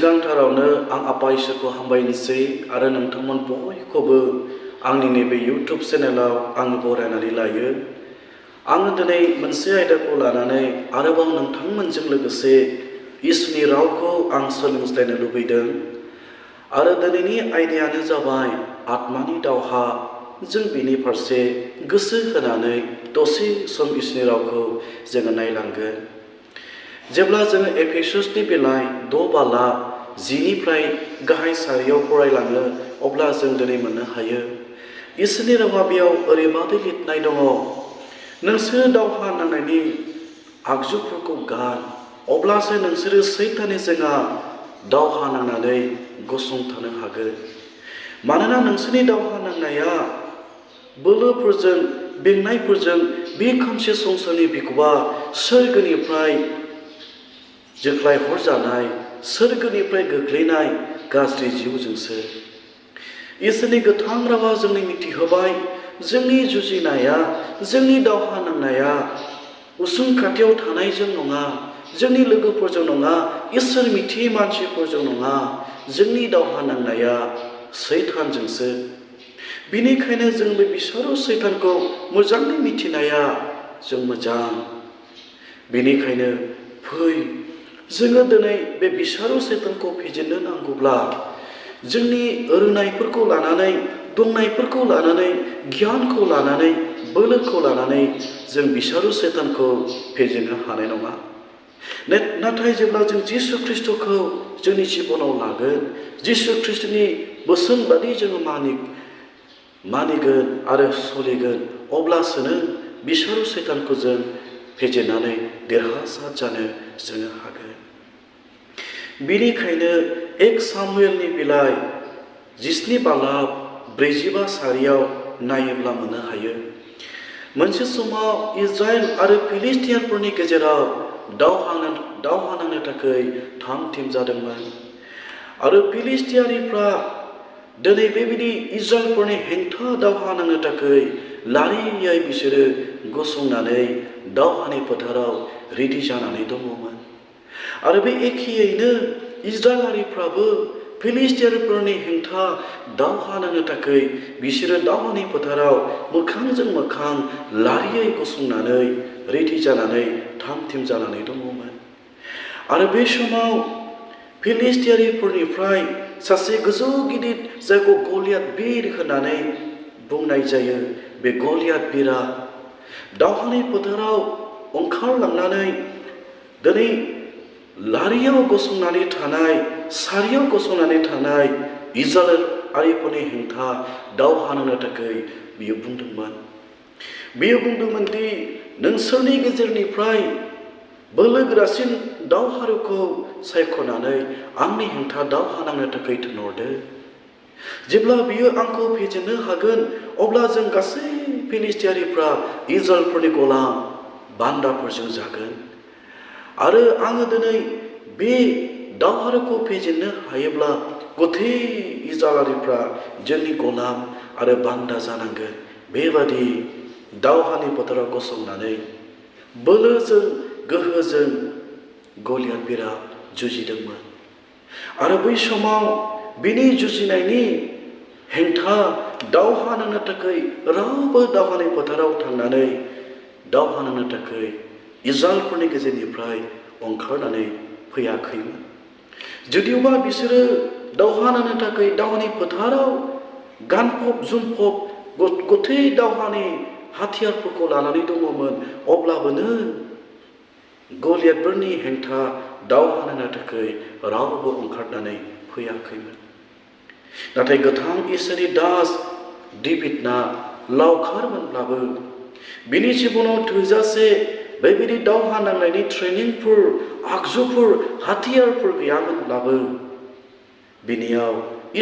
सिगांथारावनो आं आफा इसोरखौ हामबायनोसै आरो नोंथांमोन बयखौबो आंनि नैबे इउट्युब चेनेलाव आङो बरायनानै लायो। आङो दिनै मोनसे आयदाखौ लानानै आरोबाव नोंथांमोनजों लोगोसे इसोरनि रावखौ आं सोलोंज्लायनो लुबैदों आरो दिनैनि आयदायानो जाबाय आत्मानि दावहा। जों बिनि फारसे गोसो होनानै दसे सम इसोरनि रावखौ जोङो नायलांगोन। जेब्ला जोङो एफेसुसनि बिलाइ 6:10निफ्राय गाहाय सारियाव फरायलाङो अब्ला जों दिनै मोननो हायो इसोरनि रावा बेयाव ओरैबादि लिरनाय दङ, नोंसोर दावहा नांनायनि आगजुफोरखौ गान, अब्लासो नोंसोरो सैताननि जोंहा दावहा नांनानै गसंथानो हागोन। मानोना नोंसोरनि दावहा नांनाया बोलोफोरजों बेंनायफोरजों बे खोमसि संसारनि बिखुवा सोरगोनिफ्राय जोख्लाय हरजानाय सोरगोनिफ्राय गोग्लैनाय गाज्रि जिउजोंसो। इसोरनि गोथां रावा जोंनो मिथिहोबाय जोंनि जुजिनाया, जोंनि दावहा नांनाया उसुं खाथियाव थानायजों नङा, जोंनि लोगोफोरजों नङा, इसोर मिथियै मानसिफोरजों नङा, जोंनि दावहा नांनाया सैतानजोंसो। बिनिखायनो जों बे बिसारु सैतानखौ मोजाङै मिथिनाया जों मोजां। बेनिखायनो फै जोङो दिनै बे बिसारु सैतानखौ फेजेननो नांगौब्ला जोंनि रोंनायफोरखौ लानानै, दंनायफोरखौ लानानै, गियानखौ लानानै, बोलोखौ लानानै जों बिसारु सैतानखौ फेजेननो हानाय नङा। नाथाय जेब्ला जों जिसु ख्रिस्ट'खौ जोंनि जिबनाव लागोन, जिसु ख्रिस्ट'नि बोसोन बादि जोङो मानिगोन आरो सोलिगोन, अब्लासोनो बिसारु सैतानखौ जों फेजेननानै देरहासार जानो जोङो हागोन। बिनिखायनो 1 सामुएलनि बिलाइ 17:45 नायोब्ला मोननो हायो, मोनसे समाव इजराइल आरो फिलिस्टियानफोरनि गेजेराव दावहा नांनो थाखाय थाम-थिम जादोंमोन आरो फिलिस्टियानिफ्रा दिनै बेबायदि इजराइलफोरनि हेंथा दावहा नांनो थाखाय लारियै बिसोरो गसंनानै दावहानि फोथाराव रेडि जानानै दङमोन। आरो बे एखेयैनो इजराइलारिफ्राबो फिलिस्टियानफोरनि हेंथा दावहा नांनो थाखाय बिसोरो दावहानि फोथाराव मोखांजों मोखां लारियै गसंनानै रेडि जानानै थाम-थिम जानानै दङमोन। आरो बे समाव फिलिस्टियानिफोरनिफ्राय सासे गोजौ गिदिर जायखौ गलियाथ बिर होननानै बुंनाय जायो, बे गलियाथ बिरा दावहानि फोथाराव ओंखारलांनानै दिनै लारियाव गसंनानै थानाय, सारियाव गसंनानै थानाय इजराइलारिफोरनि हेंथा दावहा नांनो थाखाय बियो बुंदोंमोन। बियो बुंदोंमोन दि नोंसोरनि गेजेरनिफ्राय बोलोगोरासिन दावहारुखौ सायख'नानै आंनि हेंथा दावहा नांनो थाखाय थिनहरदो। जेब्ला बियो आंखौ फेजेननो हागोन अब्ला जों गासै फिलिस्टियारिफ्रा इजराइलफोरनि गलाम बान्दाफोरजों जागोन। आरो आङो दिनै बे दावहारुखौ फेजेननो हायोब्ला गथै इजराइलारिफ्रा जोंनि गलाम आरो बान्दा जानांगोन। बेबादि दावहानि फोथाराव गसंनानै बोलोजों गोहोजों गलियाथ बिरा जुजिदोंमोन। आरो बै समाव बिनि जुजिनायनि हेंथा दावहा नांनो थाखाय रावबो दावहानि फोथाराव थांनानै दावहा नांनो थाखाय इजराइलफोरनि गेजेरनिफ्राय ओंखारनानै फैयाखैमोन। जुदियोबा बिसोरो दावहा नांनो थाखाय दावहानि फोथाराव गानफब जोमफब गथै दावहानि हाथियारफोरखौ लानानै दङमोन, अब्लाबोनो गलियाथफोरनि हेंथा दावहा नांनो थाखाय रावबो ओंखारनानै फैयाखैमोन। नाथाय गोथां इसोरनि दास डेभिडना लावखारमोनब्लाबो बिनि जिबनाव थोजासे बेबायदि दावहा नांनायनि ट्रेनिंफोर, आगजुफोर, हाथियारफोर गैयामोनब्लाबो बिनियाव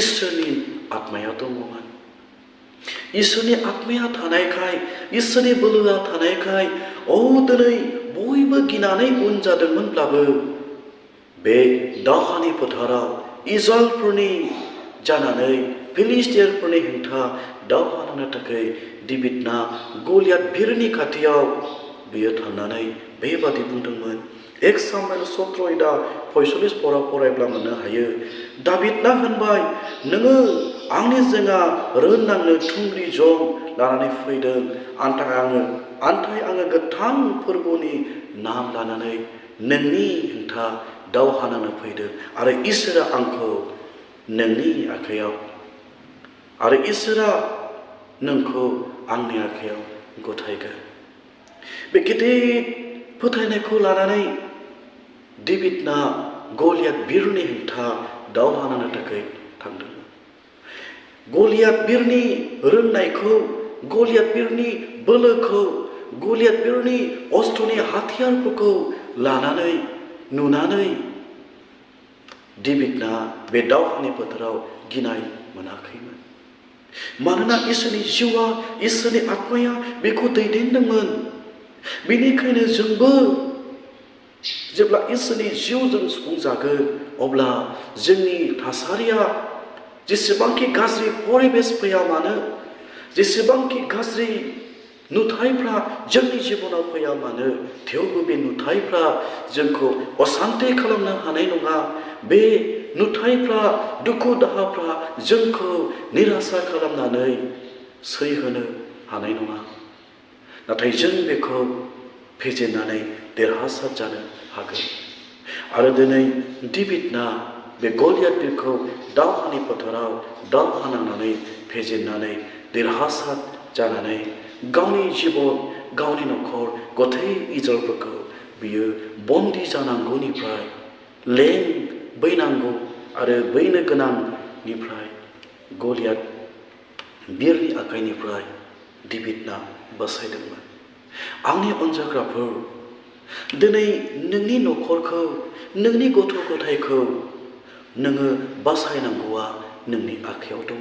इसोरनि आत्माया दङमोन। इसोरनि आत्माया थानायखाय, इसोरनि बोलोआ थानायखाय दिनै बयबो गिनानै उन जादोंमोनब्लाबो बे दावहानि फोथाराव इजराइलफोरनि जानानै फिलिस्टियानफोरनि हेंथा दावहा नांनो थाखाय डेभिडना गलियाथ बिरनि खाथियाव बियो थांनानै बेबादि बुंदोंमोन। 1 सामुएल 17:45 फरायब्ला मोननो हायो। दाबिदना होनबाय, नोङो आंनि जेंना रोननांनो थुंग्रि जं लानानै फैदों, आन्थाय आङो गोथां फोरबोनि नाम लानानै नोंनि हेंथा दावहा नांनो फैदों आरो इसोरा आंखौ नोंनि आखायाव आरो इसोरा नोंखौ आंनि आखायाव गथायगोन। बे गिदिर फोथायनायखौ लानानै दाबिदना गलियात बिरनि हेंथा दावहा नांनो थाखाय थांदोंमोन। गलियात बिरनि रोंनायखौ, गलियात बिरनि बोलोखौ, गलियात बिरनि अस्त्रनि हाथियारफोरखौ नुनानै दाबिदना बे दावहानि फोथाराव गिनाय मोनाखैमोन। मानोना इसोरनि जिउआ, इसोरनि आत्माया बेखौ दैदेनदोंमोन। बेनिखायनो जोंबो जेब्ला इसोरनि जिउजों सुफुंजागोन, अब्ला जोंनि थासारिया जेसेबांखि गाज्रि परिबेस फैया मानो, जेसेबांखि गाज्रि नुथायफ्रा जोंनि जिबनाव फैया मानो, थेवबो बे नुथायफ्रा जोंखौ असान्ति खालामनो हानाय नङा। बे नुथायफ्रा, दुखु दाहाफ्रा जोंखौ निरासा खालामनानै सैहोनो हानाय नङा। नाथाय जों बेखौ फेजेननानै देरहासार जानो हागोन। आरो दिनै दाबिदना बे गलियातखौ दावहानि फोथाराव दावहा नांनानै फेजेननानै देरहासार जानानै गावनि जिबन, गावनि न'खर, गथाय इजराइलफोरखौ बियो बन्दि जानांगौनिफ्राय बैनांगौ आरो बैनो गोनांनिफ्राय गलियात बिरनि आखाइनिफ्राय दाबिदना बासायदोंमोन। आंनि अनजाग्राफोर, दिनै नोंनि न'खरखौ, नोंनि गथ' गथायखौ नोङो बासायनांगौआ नोंनि आखायाव दङ।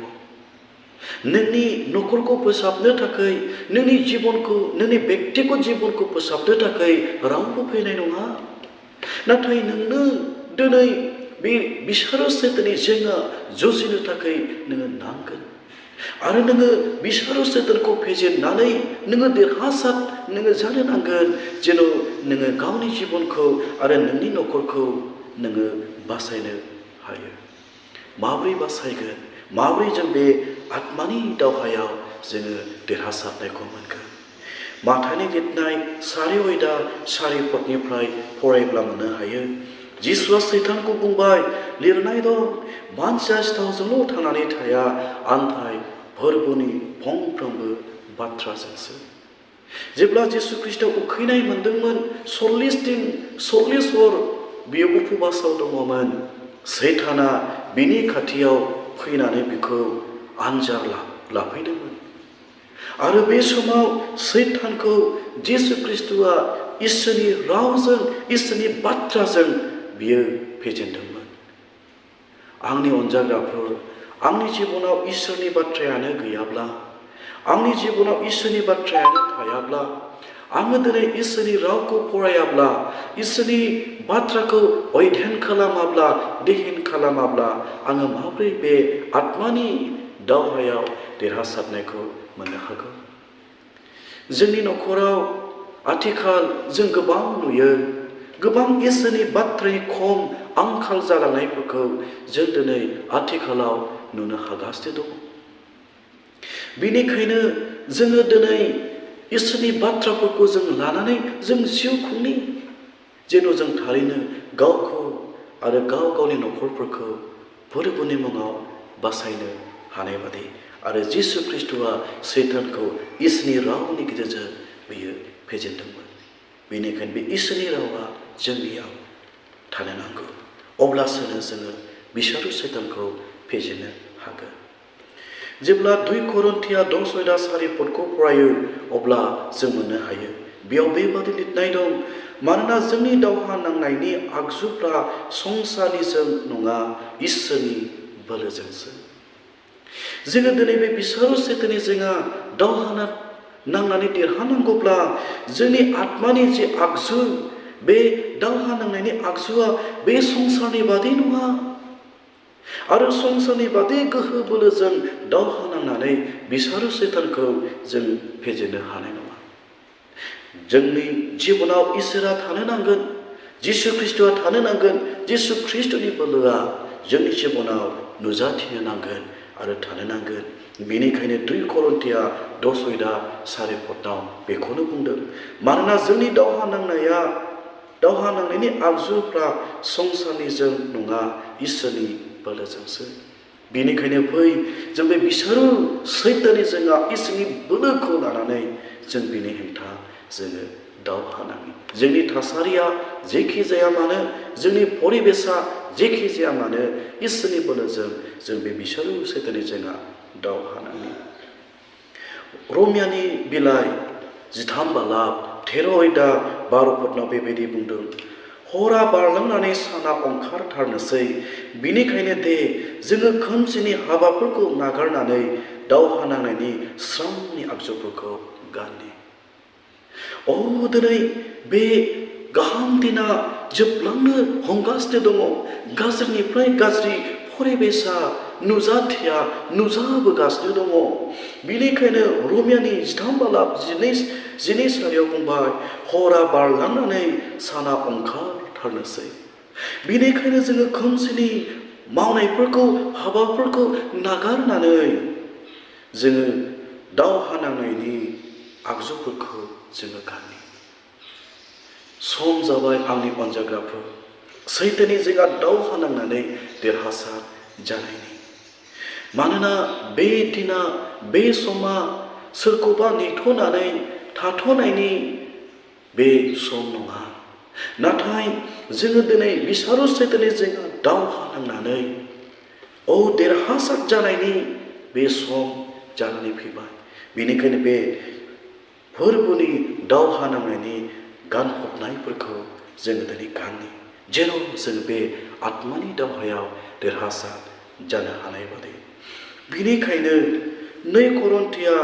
नोंनि न'खरखौ फोसाबनो थाखाय, नोंनि जिबनखौ, नोंनि बेक्तिगत जिबनखौ फोसाबनो थाखाय रावबो फैनाय नङा। नाथाय नोंनो दिनै बे बिसारो सैताननि जेंना जुजिनो थाखाय नोङो नांगोन। आरो नोङो बिसारो सैतानखौ फेजेननानै नोङो देरहासार जानो नांगोन, जेन' नोङो गावनि जिबनखौ आरो नोंनि न'खरखौ नोङो बासायनो हायो। माब्रै बासायगोन? माब्रै जों बे आत्मानि दावहायाव जोङो देरहासारनायखौ मोनगोन? माथाइनि लिरनाय 4:4 फरायब्ला मोननो हायो। जिसुआ सैतानखौ बुंबाय, लिरनाय दं, मानसिया सिथावजोंल' थांनानै थाया, आन्थाय फोरबोनि फंफ्रोमबो बाथ्राजोंसो। जेब्ला जिसु ख्रिस्टआ उखैनाय मोनदोंमोन, 40 दिन 40 हर बियो उपबासाव दङमोन। सैताना बिनि खाथियाव फैनानै बिखौ आनजाद लाफैदोंमोन। आरो बे समाव सैतानखौ जिसु ख्रिस्टआ इसोरनि रावजों, इसोरनि बाथ्राजों बियो फेजेनदोंमोन। आंनि अनजाग्राफोर, आंनि जिबनाव इसोरनि बाथ्रायानो गैयाब्ला, आंनि जिबनाव इसोरनि बाथ्रायानो थायाब्ला, आङो दिनै इसोरनि रावखौ फरायाब्ला, इसोरनि बाथ्राखौ अध्ययन खालामाब्ला, ध्यान खालामाब्ला, आङो माब्रै बे आत्मानि दावहायाव देरहासारनायखौ मोननो हागौ? जोंनि न'खराव आथिखाल जों गोबां नुयो, गोबां इसोरनि बाथ्रानि खम आंखाल जालांनायफोरखौ जों दिनै आथिखालाव नुनो हागासिनो दं। बेनिखायनो जोङो दिनै इसोरनि बाथ्राफोरखौ जों लानानै जों जिउ खुंनि, जेन' जों थारैनो गावखौ आरो गावनि न'खरफोरखौ फोरबोनि मुङाव बासायनो हानाय बादि। आरो जिसु ख्रिस्टआ सैतानखौ इसोरनि रावनि गेजेरजों बियो फेजेनदोंमोन। बेनिखायनो बे इसोरनि रावा जोंनियाव थानो नांगौ। अब्लासो जोङो बिसारो सैतानखौ फेजेननो हागोन। जेब्ला 2 करिन्थिया 10:4 फरायो, अब्ला जों मोननो हायो। बेयाव बेबादि लिरनाय दं, मानोना जोंनि दावहा नांनायनि आगजुफ्रा संसारनिजों नङा, इसोरनि बोलोजोंसो। जोङो दिनै बे बिसारो सैताननि जेंना दावहा नांनानै देरहानांगौब्ला जोंनि आत्मानि जे आगजु, बे दावहा नांनायनि आगजुआ बे संसारनि बादि नङा। आरो संसारनि बादि गोहो बोलोजों दावहा नांनानै बिसारो सैतानखौ जों फेजेननो हानाय नङा। जोंनि जिबनाव इसोरा थानो नांगोन, जिसु ख्रीष्टआ थानो नांगोन। जिसु ख्रीष्टनि बोलोआ जोंनि जिबनाव नुजाथिनो नांगोन आरो थानो नांगोन। बेनिखायनो 2 करिन्थिया 10:4 बेखौनो बुंदों। मानोना जोंनि दावहा नांनायनि आगजुफ्रा संसारनिजों नङा, इसोरनि बोलोजोंसो। बेनिखायनो फै जों बे बिसारु सैताननि जोंहा इसोरनि बोलोखौ लानानै जों बिनि हेंथा जोङो दावहा नाङो। जोंनि थासारिया जेखि जाया मानो, जोंनि परिबेसा जेखि जाया मानो, इसोरनि बोलोजों जों बे बिसारु सैताननि जोंहा दावहा नाङो। रमियानि बिलाइ 13:13 बेबायदि बुंदों। हरा बारलांनानै साना ओंखारथारनोसै, बिनिखायनो दे जोङो खोमसिनि हाबाफोरखौ नागारनानै दावहा नांनायनि स्रांनि आगजुफोरखौ गाननि। दिनै बे गाहाम दिना जोबलांनो हमगासिनो दङ। गाज्रिनिफ्राय गाज्रि परिबेसा नुजाबोगासिनो दङ। बेनिखायनो रमियानि 13:12 बुंबाय, हरा बारलांनानै साना ओंखारथारनोसै। बेनिखायनो जोङो खोमसिनि मावनायफोरखौ, हाबाफोरखौ नागारनानै जोङो दावहा नांनायनि आगजुफोरखौ जोङो गाननि। सम जाबाय आंनि अनजाग्राफोर, सैताननि जोंहा दावहा नांनानै देरहासार जानायनि। मानोना बे दिना, बे समा सोरखौबा नेथ'नानै थाथ'नायनि बे सम नङा। नाथाय जोङो दिनै बिसारु सैताननि जोंहा दावहा नांनानै देरहासार जानायनि बे सम जानानै फैबाय। बेनिखायनो बे फोरबोनि दावहा नांनायनि गानफबनायफोरखौ जोङो दिनै गाननि, जेन' जों बे आत्मानि दावहायाव देरहासार जानो हानाय बादि। बेनिखायनो 2 करिन्थिया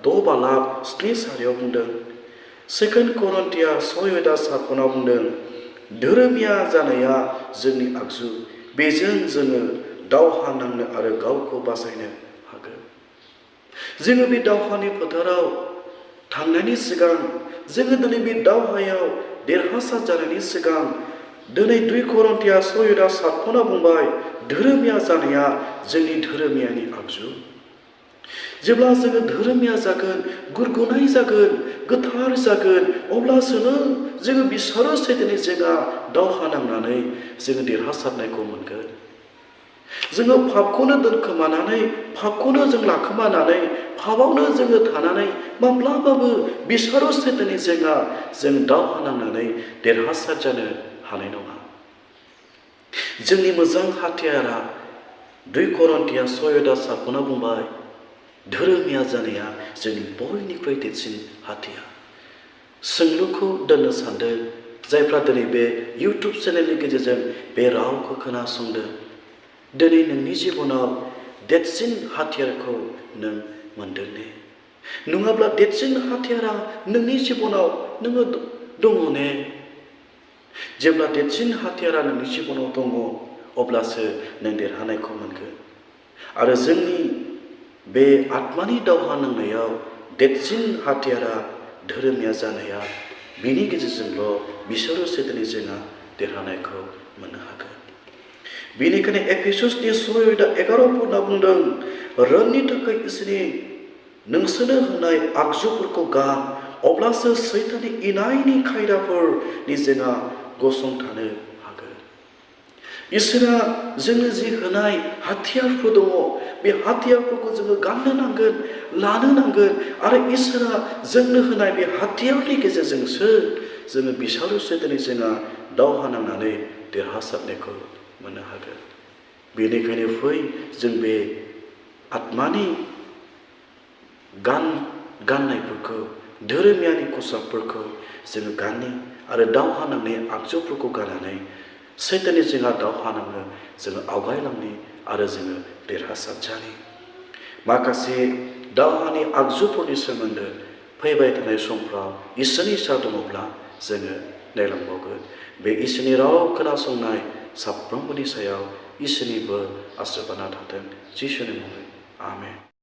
6:7 बुंदों, 2 करिन्थिया 6:7 बुंदों, धोरोमिया जानाया जोंनि आगजु, बेजों जोङो दावहा नांनो आरो गावखौ बासायनो हागोन। जोङो बे दावहानि फोथाराव थांनायनि सिगां, जोङो दिनै बे दावहायाव देरहासार जानायनि सिगां, दिनै 2 करिन्थिया 6:7 बुंबाय, धोरोमिया जानाया जोंनि धोरोमियानि आगजु। जेब्ला जोङो धोरोमिया जागोन, गुरगुनाय जागोन, गोथार जागोन, अब्लासो जोङो बिसारु सैताननि जोंहा दावहा नांनानै जोङो देरहासारनायखौ मोनगोन। जोङो पापखौनो दोनखोमानानै, पापखौनो जों लाखोमानानै, पापआवनो जोङो थानानै माब्लाबाबो बिसारु सैताननि जोंहा जों दावहा नांनानै देरहासार जानो हानाय नङा। जोंनि मोजां हाथियारा 2 करिन्थिया 6:7 बुंबाय, धोरोमिया जानाया जोंनि बयनिख्रुइ देरसिन हाथियार। सोंलुखौ दोननो सानदों, जायफ्रा दिनै बे इउटुब चेनेलनि गेजेरजों बे रावखौ खोनासंदों, दिनै नोंनि जिबनाव देरसिन हाथियारखौ नों मोनदों ने? नङाब्ला देरसिन हाथियारा नोंनि जिबनाव दङ ने? जेब्ला देरसिन हाथियारा नोंनि जिबनाव दङ, अब्लासो नों देरहानायखौ मोनगोन। आरो जोंनि बे आत्मानि दावहा नांनायाव देरसिन हाथियारा धोरोमिया जानाया, बिनि गेजेरजोंल' बिसारु सैताननि जोंहा देरहानायखौ मोननो हागोन। बेनिखायनो एफेसुसनि 6:11 बुंदों, रोंनि थाखाय इसोरनि नोंसोरनो होनाय आगजुफोरखौ गान, अब्लासो सैताननि इनायनि खायदाफोरनि जोंहा गसंथानो हागोन। इसोरा जोंनो जि होनाय हाथियारफोर दङ, बे हाथियारफोरखौ जोङो गाननो नांगोन, लानो नांगोन। आरो इसोरा जोंनो होनाय बे हाथियारनि गेजेरजोंसो जोङो बिसारु सैताननि जोंहा दावहा नांनानै देरहासारनायखौ मोननो हागोन। बेनिखायनो फै जों बे आत्मानि गाननायफोरखौ, धोरोमियानि खसाबफोरखौ जोङो गाननि आरो दावहा नांनाय आगजुफोरखौ गाननानै सैताननि जोंहा दावहा नांनो जोङो आवगायलांनि आरो जोङो देरहासार जानि। माखासे दावहानि आगजुफोरनि सोमोन्दै फैबाय थानाय समफ्राव इसोरनि इसा दङब्ला जोङो नायलांबावगोन। बे इसोरनि राव खोनासंनाय साफ्रोमबोनि सायाव इसोरनि बोर आशीर्बादआ थाथों। जिसुनि मुङै आमेन।